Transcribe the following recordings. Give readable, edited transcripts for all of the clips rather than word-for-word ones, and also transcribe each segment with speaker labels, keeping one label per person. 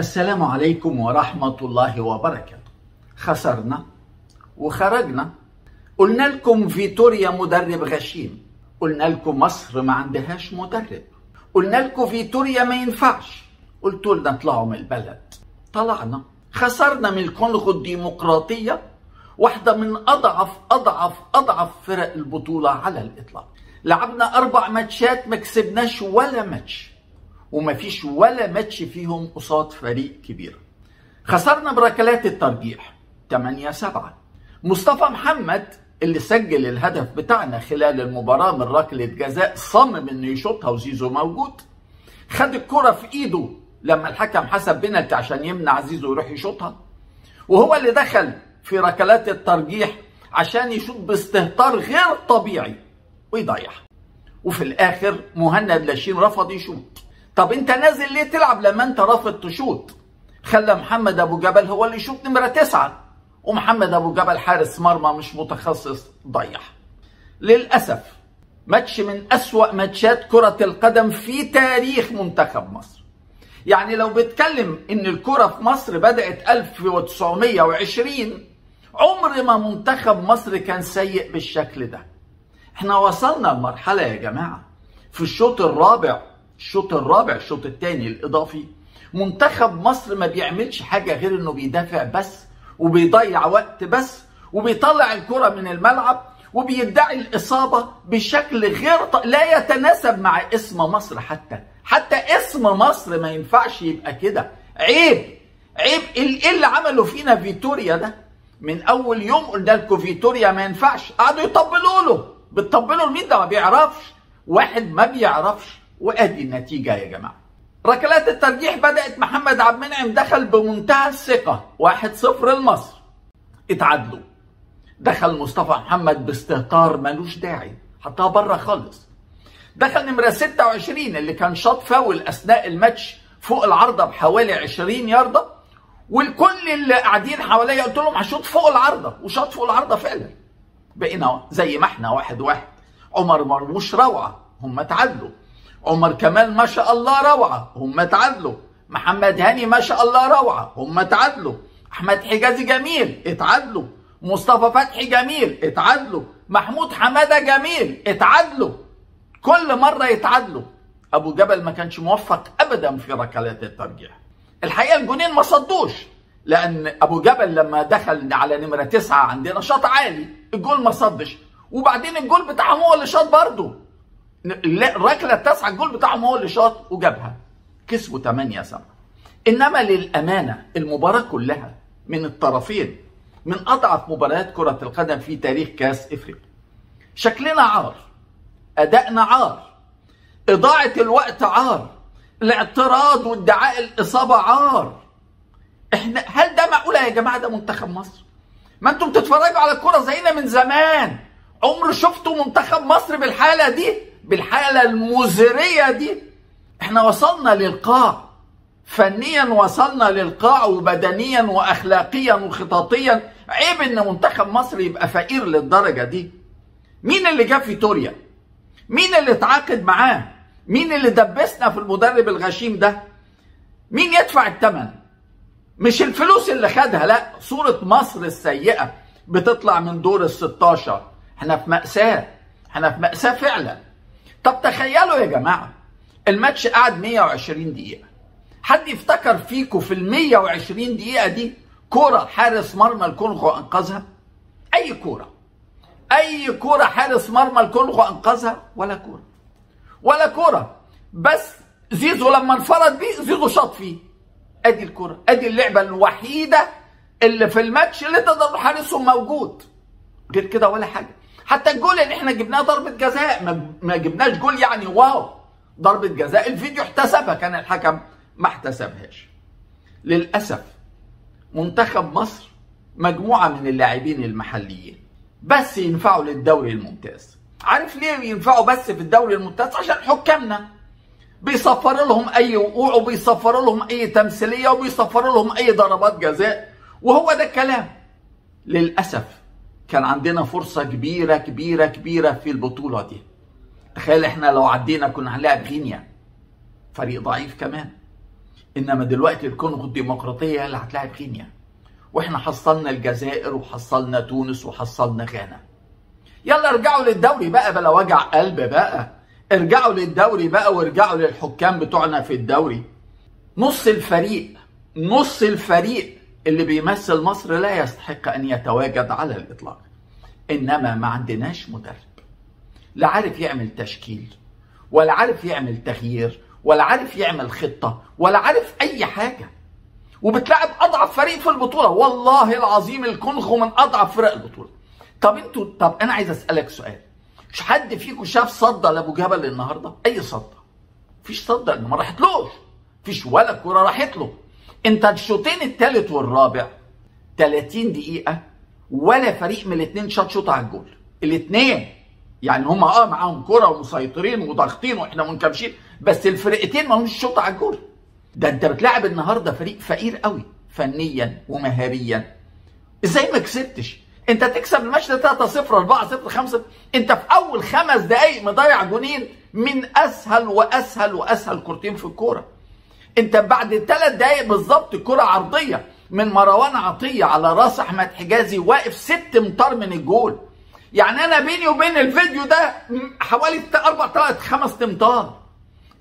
Speaker 1: السلام عليكم ورحمة الله وبركاته. خسرنا وخرجنا. قلنا لكم فيتوريا مدرب غشيم، قلنا لكم مصر ما عندهاش مدرب، قلنا لكم فيتوريا ما ينفعش، قلتوا لنا اطلعوا من البلد. طلعنا، خسرنا من الكونغو الديمقراطية، واحدة من أضعف أضعف أضعف فرق البطولة على الإطلاق. لعبنا 4 ماتشات ما كسبناش ولا ماتش، ومفيش ولا ماتش فيهم قصاد فريق كبير. خسرنا بركلات الترجيح 8-7. مصطفى محمد اللي سجل الهدف بتاعنا خلال المباراة من ركلة جزاء صمم انه يشوطها وزيزو موجود، خد الكرة في ايده لما الحكم حسب بنالتي عشان يمنع زيزو يروح يشوطها، وهو اللي دخل في ركلات الترجيح عشان يشوط باستهتار غير طبيعي ويضيعها. وفي الاخر مهند لاشين رفض يشوط. طب انت نازل ليه تلعب لما انت رافض تشوط؟ خلى محمد ابو جبل هو اللي يشوط نمرة 9، ومحمد ابو جبل حارس مرمى مش متخصص ضيع. للاسف ماتش من اسوأ ماتشات كرة القدم في تاريخ منتخب مصر. يعني لو بتكلم ان الكرة في مصر بدأت 1920، عمر ما منتخب مصر كان سيء بالشكل ده. احنا وصلنا لمرحلة يا جماعة في الشوط الرابع، الشوط الثاني الاضافي، منتخب مصر ما بيعملش حاجة غير انه بيدافع بس، وبيضيع وقت بس، وبيطلع الكرة من الملعب، وبيدعي الإصابة بشكل غير لا يتناسب مع اسم مصر. حتى اسم مصر ما ينفعش يبقى كده. عيب عيب ايه اللي عمله فينا فيتوريا ده؟ من اول يوم قلنا لكم فيتوريا ما ينفعش، قعدوا يطبلوا له. بتطبلوا لمين؟ ده ما بيعرفش، واحد ما بيعرفش. وادي النتيجة يا جماعة. ركلات الترجيح بدأت، محمد عبد المنعم دخل بمنتهى الثقة، 1-0 لمصر. اتعادلوا. دخل مصطفى محمد باستهتار ملوش داعي، حطها بره خالص. دخل نمرة 26 اللي كان شاط فاول أثناء الماتش فوق العارضة بحوالي 20 ياردة، والكل اللي قاعدين حواليا قلت لهم هشوط فوق العارضة، وشاط فوق العارضة فعلا. بقينا زي ما احنا 1-1. عمر مرموش روعة، هم اتعادلوا. عمر كمال ما شاء الله روعة، هم اتعادلوا. محمد هاني ما شاء الله روعة، هم اتعادلوا. أحمد حجازي جميل، اتعادلوا. مصطفى فتحي جميل، اتعادلوا. محمود حمادة جميل، اتعادلوا. كل مرة يتعادلوا. أبو جبل ما كانش موفق أبدا في ركلات الترجيح. الحقيقة الجونين ما صدوش، لأن أبو جبل لما دخل على نمرة 9 عندنا شاط عالي، الجول ما صدش، وبعدين الجول بتاعهم هو اللي شاط برضه. الركلة التاسعة الجول بتاعهم هو اللي شاط وجابها، كسبوا 8-7. إنما للأمانة المباراة كلها من الطرفين من أضعف مباريات كرة القدم في تاريخ كأس إفريقيا. شكلنا عار، أدائنا عار، إضاعة الوقت عار، الاعتراض وادعاء الإصابة عار. احنا هل ده معقولة يا جماعة؟ ده منتخب مصر؟ ما انتم بتتفرجوا على الكرة زينا من زمان، عمر شفتوا منتخب مصر بالحالة دي، بالحالة المزرية دي؟ احنا وصلنا للقاع فنيا، وصلنا للقاع وبدنيا واخلاقيا وخططيا. عيب ان منتخب مصر يبقى فقير للدرجة دي. مين اللي جاب فيتوريا؟ مين اللي اتعاقد معاه؟ مين اللي دبسنا في المدرب الغشيم ده؟ مين يدفع الثمن؟ مش الفلوس اللي خدها، لا، صورة مصر السيئة بتطلع من دور ال16. احنا في مأساة، احنا في مأساة فعلا. طب تخيلوا يا جماعة الماتش قعد 120 دقيقة. حد يفتكر فيكم في ال 120 دقيقة دي كرة حارس مرمى الكونغو أنقذها؟ أي كرة، أي كرة حارس مرمى الكونغو أنقذها؟ ولا كرة، ولا كرة. بس زيزو لما انفرد بيه زيزو شاط فيه. ادي الكرة، ادي اللعبة الوحيدة اللي في الماتش اللي تقدر حارسهم موجود، غير كده ولا حاجة. حتى الجول اللي احنا جبناه ضربة جزاء، ما جبناش جول يعني wow، ضربة جزاء الفيديو احتسبها، كان الحكم ما احتسبهاش. للأسف منتخب مصر مجموعة من اللاعبين المحليين بس ينفعوا للدوري الممتاز. عارف ليه ينفعوا بس في الدوري الممتاز؟ عشان حكامنا بيصفروا لهم اي وقوع، وبيصفروا لهم اي تمثيلية، وبيصفروا لهم اي ضربات جزاء، وهو ده الكلام. للاسف كان عندنا فرصة كبيرة كبيرة كبيرة في البطولة دي. تخيل احنا لو عدينا كنا هنلاعب غينيا، فريق ضعيف كمان. انما دلوقتي الكونغو الديمقراطية اللي هتلاعب كينيا، واحنا حصلنا الجزائر وحصلنا تونس وحصلنا غانا. يلا ارجعوا للدوري بقى، بلا وجع قلب بقى، ارجعوا للدوري بقى، وارجعوا للحكام بتوعنا في الدوري. نص الفريق اللي بيمثل مصر لا يستحق ان يتواجد على الاطلاق. انما ما عندناش مدرب، لا عارف يعمل تشكيل، ولا عارف يعمل تغيير، ولا عارف يعمل خطة، ولا عارف اي حاجة، وبتلعب اضعف فريق في البطولة. والله العظيم الكونغو من اضعف فرق البطولة. طب انا عايز اسألك سؤال، مش حد فيكم شاف صدى لابو جبل النهارده؟ اي صدى؟ مفيش صدى، ما راحتلوش، مفيش ولا كرة راحت له. انت الشوطين الثالث والرابع 30 دقيقة ولا فريق من الاثنين شاط شوطة على الجول. الاثنين يعني هما معاهم كرة ومسيطرين وضاغطين واحنا منكمشين، بس الفرقتين ما لهمش شوطة على الجول. ده انت بتلعب النهارده فريق فقير قوي فنيا ومهاريا. ازاي ما كسبتش؟ انت تكسب الماتش ده 3-0 4-0 5، انت في اول 5 دقايق مضيع جونين من اسهل واسهل واسهل كورتين في الكورة. انت بعد 3 دقايق بالظبط كرة عرضية من مروان عطية على راس احمد حجازي واقف 6 امتار من الجول. يعني انا بيني وبين الفيديو ده حوالي 4 3 5 امتار.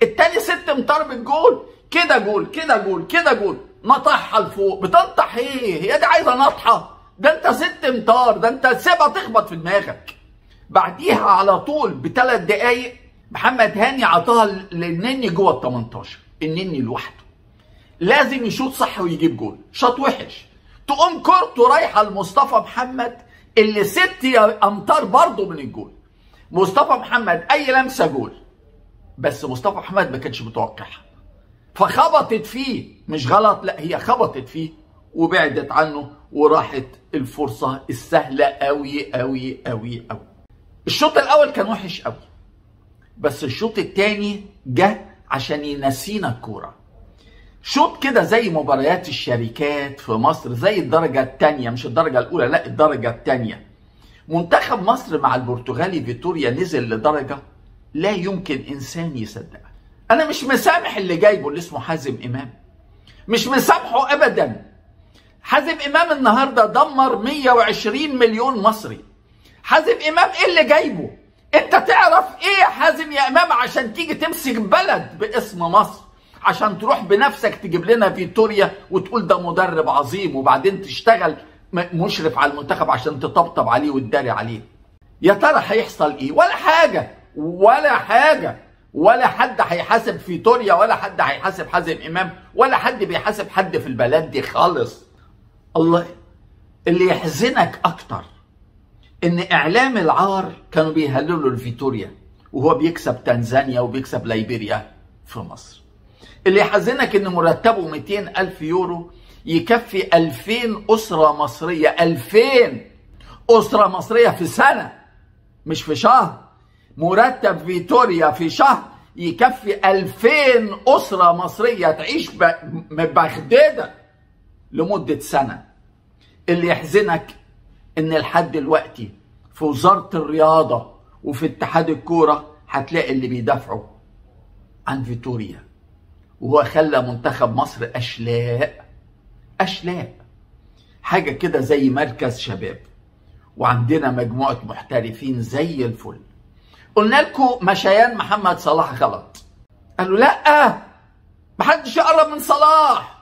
Speaker 1: التاني 6 امتار بالجول، كده جول كده جول كده جول، نطحها لفوق. بتنطح ايه؟ هي دي عايزه نطحه؟ ده انت 6 امتار، ده انت سيبها تخبط في دماغك. بعديها على طول ب3 دقايق محمد هاني عطاها للنني جوه ال 18، النني لوحده لازم يشوط صح ويجيب جول، شاط وحش. تقوم كورته رايحة لمصطفى محمد اللي 6 امتار برضه من الجول. مصطفى محمد اي لمسه جول، بس مصطفى محمد ما كانش متوقعها، فخبطت فيه، مش غلط، لا هي خبطت فيه وبعدت عنه وراحت الفرصة السهلة قوي قوي قوي قوي. الشوط الاول كان وحش قوي، بس الشوط الثاني جه عشان ينسينا الكورة. شوط كده زي مباريات الشركات في مصر، زي الدرجة الثانية، مش الدرجة الاولى، لا الدرجة الثانية. منتخب مصر مع البرتغالي فيتوريا نزل لدرجة لا يمكن انسان يصدقها. انا مش مسامح اللي جايبه اللي اسمه حازم امام، مش مسامحة ابدا. حازم امام النهارده دمر 120 مليون مصري. حازم امام ايه اللي جايبه؟ انت تعرف ايه يا حازم يا امام عشان تيجي تمسك بلد باسم مصر، عشان تروح بنفسك تجيب لنا فيتوريا وتقول ده مدرب عظيم، وبعدين تشتغل مشرف على المنتخب عشان تطبطب عليه وتداري عليه؟ يا ترى هيحصل ايه؟ ولا حاجة، ولا حاجة، ولا حد هيحاسب فيتوريا، ولا حد هيحاسب حازم امام، ولا حد بيحاسب حد في البلد دي خالص. الله، اللي يحزنك اكتر ان اعلام العار كانوا بيهللوا لفيتوريا وهو بيكسب تنزانيا وبيكسب ليبيريا في مصر. اللي يحزنك ان مرتبه 200,000 يورو يكفي 2000 اسره مصرية، 2000 اسره مصرية في سنة مش في شهر. مرتب فيتوريا في شهر يكفي 2000 اسره مصرية تعيش مبغدده لمدة سنة. اللي يحزنك ان لحد دلوقتي في وزارة الرياضة وفي اتحاد الكورة هتلاقي اللي بيدافعوا عن فيتوريا، وهو خلى منتخب مصر اشلاء، اشلاء، حاجة كده زي مركز شباب، وعندنا مجموعة محترفين زي الفل. قلنا لكم مشيان محمد صلاح غلط، قالوا لا محدش يقرب من صلاح،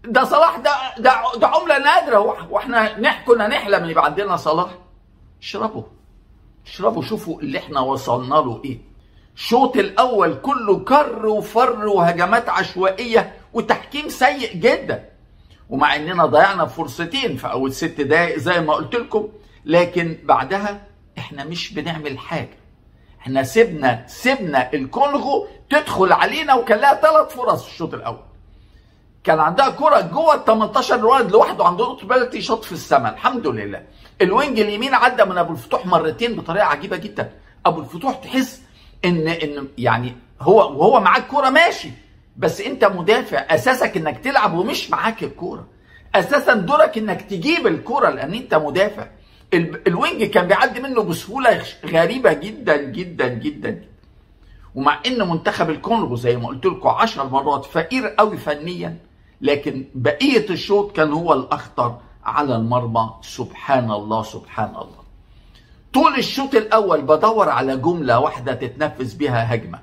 Speaker 1: ده صلاح ده عمله نادرة، واحنا كنا نحلم ان يبقى عندنا صلاح. اشربوا اشربوا، شوفوا اللي احنا وصلنا له ايه. الشوط الاول كله كر وفر وهجمات عشوائية وتحكيم سيء جدا، ومع اننا ضيعنا فرصتين في اول 6 دقائق زي ما قلت لكم، لكن بعدها احنا مش بنعمل حاجة. احنا سيبنا الكونغو تدخل علينا، وكان لها 3 فرص في الشوط الاول. كان عندها كرة جوه ال 18 الولد لوحده عند نقطة بلدي شاط في السماء، الحمد لله. ال wing اليمين عدى من ابو الفتوح مرتين بطريقة عجيبة جدا. ابو الفتوح تحس ان يعني هو وهو معاك كرة ماشي، بس انت مدافع اساسك انك تلعب ومش معاك الكورة، اساسا دورك انك تجيب الكورة لان انت مدافع. ال wing كان بيعدي منه بسهولة غريبة جدا جدا جدا. ومع ان منتخب الكونغو زي ما قلت لكم 10 مرات فقير قوي فنيا، لكن بقية الشوط كان هو الاخطر على المرمى. سبحان الله سبحان الله. طول الشوط الاول بدور على جملة واحدة تتنفذ بها هجمة،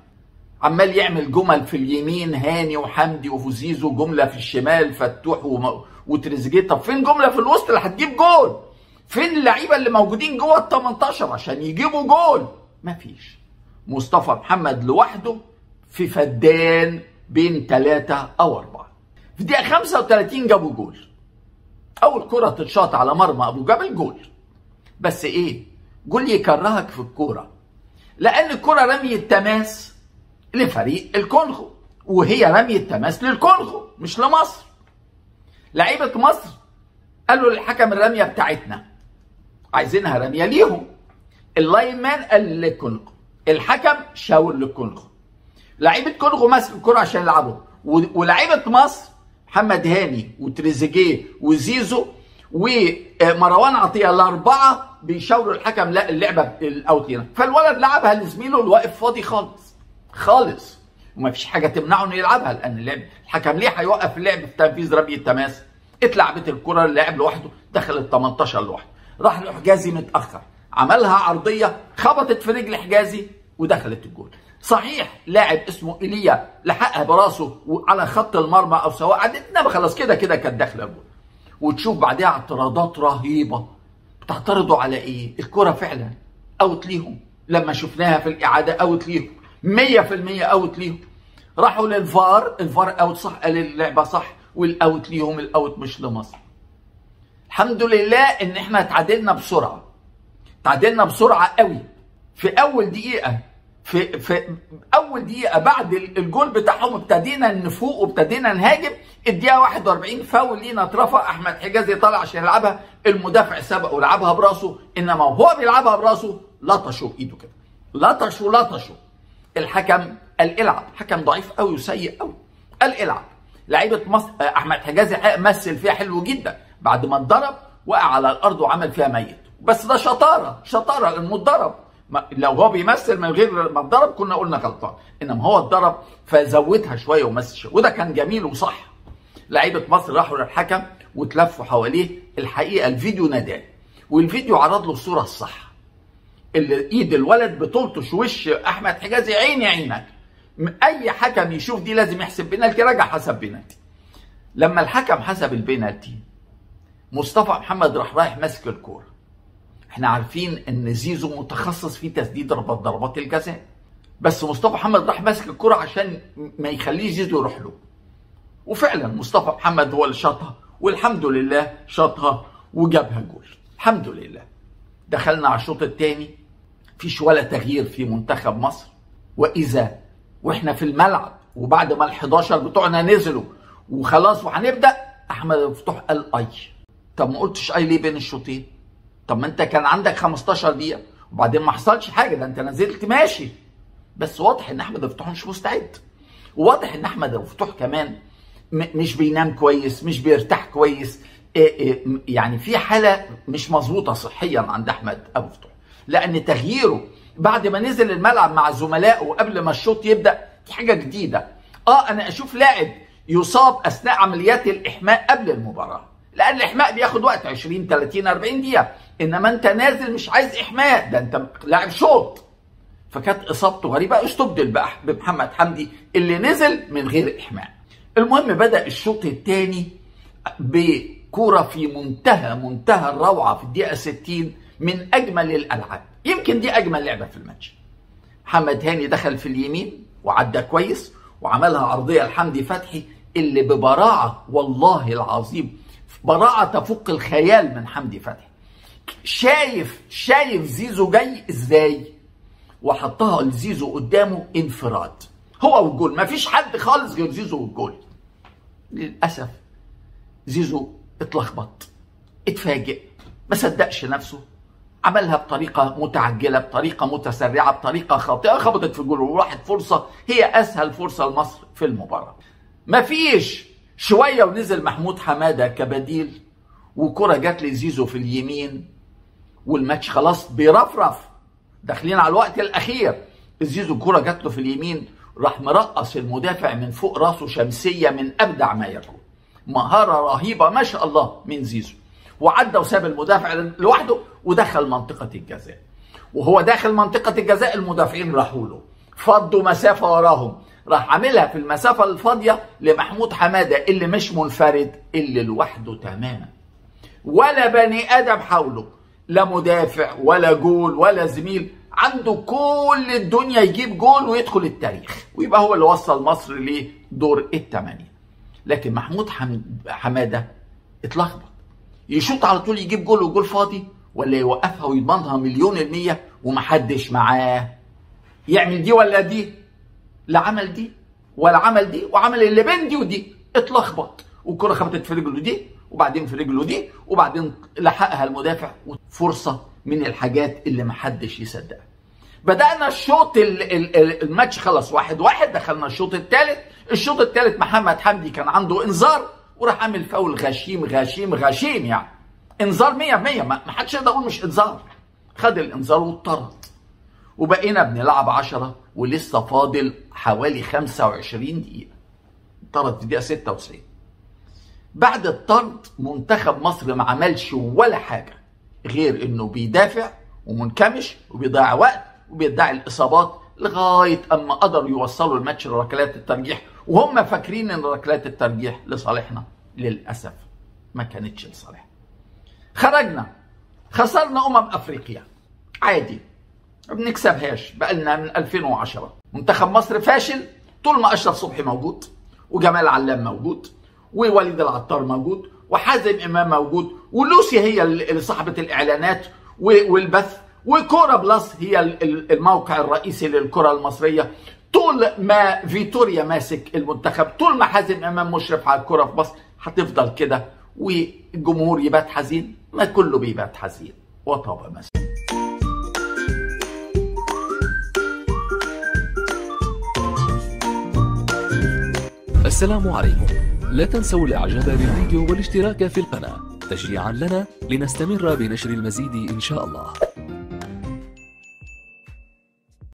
Speaker 1: عمال يعمل جمل في اليمين هاني وحمدي وزيزو، جملة في الشمال فتوح وتريزيجيه. طب فين جملة في الوسط اللي هتجيب جول؟ فين اللعيبة اللي موجودين جوه ال 18 عشان يجيبوا جول؟ مفيش. مصطفى محمد لوحده في فدان بين 3 أو 4. في دقيقة 35 جابوا جول. أول كرة تتشاط على مرمى أبو جبل جول. بس إيه؟ جول يكرهك في الكورة، لأن الكرة رمية تماس لفريق الكونغو، وهي رمية تماس للكونغو مش لمصر. لعيبة مصر قالوا للحكم الرمية بتاعتنا، عايزينها رمية ليهم. ال line man قال للكونغو، الحكم شاور للكونغو. لعيبة كونغو ماسك الكرة عشان يلعبوا، ولعيبة مصر محمد هاني وتريزيجيه وزيزو ومروان عطية الأربعة بيشاوروا الحكم لا اللعبة ال out لينا. فالولد لعبها لزميله اللي واقف فاضي خالص خالص، وما فيش حاجة تمنعه انه يلعبها، لأن اللعب الحكم ليه هيوقف اللعب في تنفيذ رمية التماس؟ اتلعبت الكرة، اللاعب لوحده دخل ال 18 لوحده، راح لحجازي متأخر، عملها عرضية خبطت في رجل حجازي ودخلت الجول. صحيح لاعب اسمه ايليا لحقها براسه على خط المرمى او سواء عدت، انما خلاص كده كده كانت داخله الجول. وتشوف بعدها اعتراضات رهيبة، بتعترضوا على ايه؟ الكره فعلا out ليهم، لما شفناها في الاعادة out ليهم 100% out ليهم. راحوا للفار، الفار out صح، قال اللعبة صح وال out ليهم، ال out مش لمصر. الحمد لله ان احنا تعادلنا بسرعة، تعادلنا بسرعة قوي في اول دقيقة، في اول دقيقة بعد الجول بتاعهم ابتدينا نفوق وابتدينا نهاجم. الدقيقة 41 فاول لينا اترفع، احمد حجازي طلع عشان يلعبها، المدافع سبقه ولعبها براسه، انما وهو بيلعبها براسه لطشه بايده كده، لطشه لطشه. الحكم قال العب، حكم ضعيف قوي وسيء قوي، قال العب. لعيبة مصر احمد حجازي مثل فيها حلو جدا، بعد ما اتضرب وقع على الارض وعمل فيها ميت، بس ده شطارة شطارة لانه اتضرب. لو هو بيمثل من غير ما اتضرب كنا قلنا غلطان، انما هو اتضرب فزودها شوية ومثل شوية، وده كان جميل وصح. لعيبة مصر راحوا للحكم وتلفوا حواليه، الحقيقة الفيديو ناداه، والفيديو عرض له الصورة الصح، اللي ايد الولد بتلطش وش احمد حجازي عيني عينك. اي حكم يشوف دي لازم يحسب بينالتي، رجع حسب بينالتي. لما الحكم حسب البينالتي مصطفى محمد راح رايح ماسك الكورة. احنا عارفين ان زيزو متخصص في تسديد ضربات الجزاء، بس مصطفى محمد راح ماسك الكرة عشان ما يخليش زيزو يروح له، وفعلا مصطفى محمد هو اللي شاطها، والحمد لله شاطها وجابها جول، الحمد لله. دخلنا على الشوط الثاني، فيش ولا تغيير في منتخب مصر، واذا واحنا في الملعب وبعد ما ال11 بتوعنا نزلوا وخلاص وهنبدا، احمد فتوح قال اي. طب ما قلتش اي ليه بين الشوطين؟ طب ما انت كان عندك 15 دقيقة وبعدين ما حصلش حاجة، ده انت نزلت ماشي. بس واضح ان احمد فتوح مش مستعد، وواضح ان احمد فتوح كمان مش بينام كويس، مش بيرتاح كويس، يعني في حالة مش مظبوطة صحيا عند احمد ابو فتوح، لان تغييره بعد ما نزل الملعب مع زملائه وقبل ما الشوط يبدأ دي حاجة جديدة. انا اشوف لاعب يصاب اثناء عمليات الاحماء قبل المباراة، لأن الإحماء بياخد وقت 20 30 40 دقيقة، إنما أنت نازل مش عايز إحماء، ده أنت لاعب شوط. فكانت إصابته غريبة، استبدل بقى بمحمد حمدي اللي نزل من غير إحماء. المهم بدأ الشوط الثاني بكرة في منتهى الروعة في الدقيقة 60، من أجمل الألعاب، يمكن دي أجمل لعبة في الماتش. محمد هاني دخل في اليمين وعدى كويس وعملها عرضية لحمدي فتحي اللي ببراعة، والله العظيم براعة تفوق الخيال من حمدي فتحي. شايف زيزو جاي ازاي، وحطها لزيزو قدامه انفراد، هو والجول، مفيش حد خالص غير زيزو والجول. للاسف زيزو اتلخبط، اتفاجئ، ما صدقش نفسه، عملها بطريقة متعجله، بطريقة متسرعه، بطريقة خاطئه، خبطت في الجول وراحت فرصة هي اسهل فرصة لمصر في المباراة. مفيش شوية ونزل محمود حمادة كبديل، وكره جت لزيزو في اليمين، والماتش خلاص بيرفرف، داخلين على الوقت الاخير. زيزو الكرة جات له في اليمين، راح مرقص المدافع من فوق راسه شمسية من ابدع ما يكون. مهارة رهيبة ما شاء الله من زيزو، وعدى وساب المدافع لوحده ودخل منطقة الجزاء. وهو داخل منطقة الجزاء المدافعين راحوا له، فضوا مسافة وراهم، راح عاملها في المسافة الفاضية لمحمود حمادة اللي مش منفرد، اللي لوحده تماما، ولا بني آدم حوله، لا مدافع ولا جول ولا زميل، عنده كل الدنيا يجيب جول ويدخل التاريخ ويبقى هو اللي وصل مصر لدور الثمانية. لكن محمود حمادة اتلخبط، يشوط على طول يجيب جول وجول فاضي، ولا يوقفها ويضمنها 1,000,000% ومحدش معاه، يعمل دي ولا دي؟ لا عمل دي ولا عمل دي، وعمل اللي بين دي ودي، اتلخبط، والكرة خبطت في رجله دي وبعدين في رجله دي وبعدين لحقها المدافع. فرصة من الحاجات اللي محدش يصدقها. بدأنا الشوط الماتش خلص 1-1، دخلنا الشوط الثالث. الشوط الثالث محمد حمدي كان عنده انذار وراح عامل فاول غشيم غشيم غشيم، يعني انذار 100%، ما حدش يقدر يقول مش انذار. خد الانذار واتطرد، وبقينا بنلعب 10 ولسه فاضل حوالي 25 دقيقة. اتطرد في دقيقة 96. بعد الطرد منتخب مصر ما عملش ولا حاجة غير انه بيدافع ومنكمش وبيضيع وقت وبيدعي الاصابات لغاية اما قدروا يوصلوا الماتش لركلات الترجيح، وهم فاكرين ان ركلات الترجيح لصالحنا. للاسف ما كانتش لصالحنا. خرجنا، خسرنا افريقيا عادي، ما بنكسبهاش بقالنا من 2010. منتخب مصر فاشل طول ما اشرف صبحي موجود، وجمال علام موجود، ووليد العطار موجود، وحازم امام موجود، ولوسي هي اللي صاحبه الاعلانات والبث، وكوره بلس هي الموقع الرئيسي للكرة المصرية. طول ما فيتوريا ماسك المنتخب، طول ما حازم امام مشرف على الكره في مصر، هتفضل كده، والجمهور يبات حزين، ما كله بيبات حزين. وطاب مساء.
Speaker 2: السلام عليكم، لا تنسوا الاعجاب بالفيديو والاشتراك في القناة تشجيعا لنا لنستمر بنشر المزيد ان شاء الله.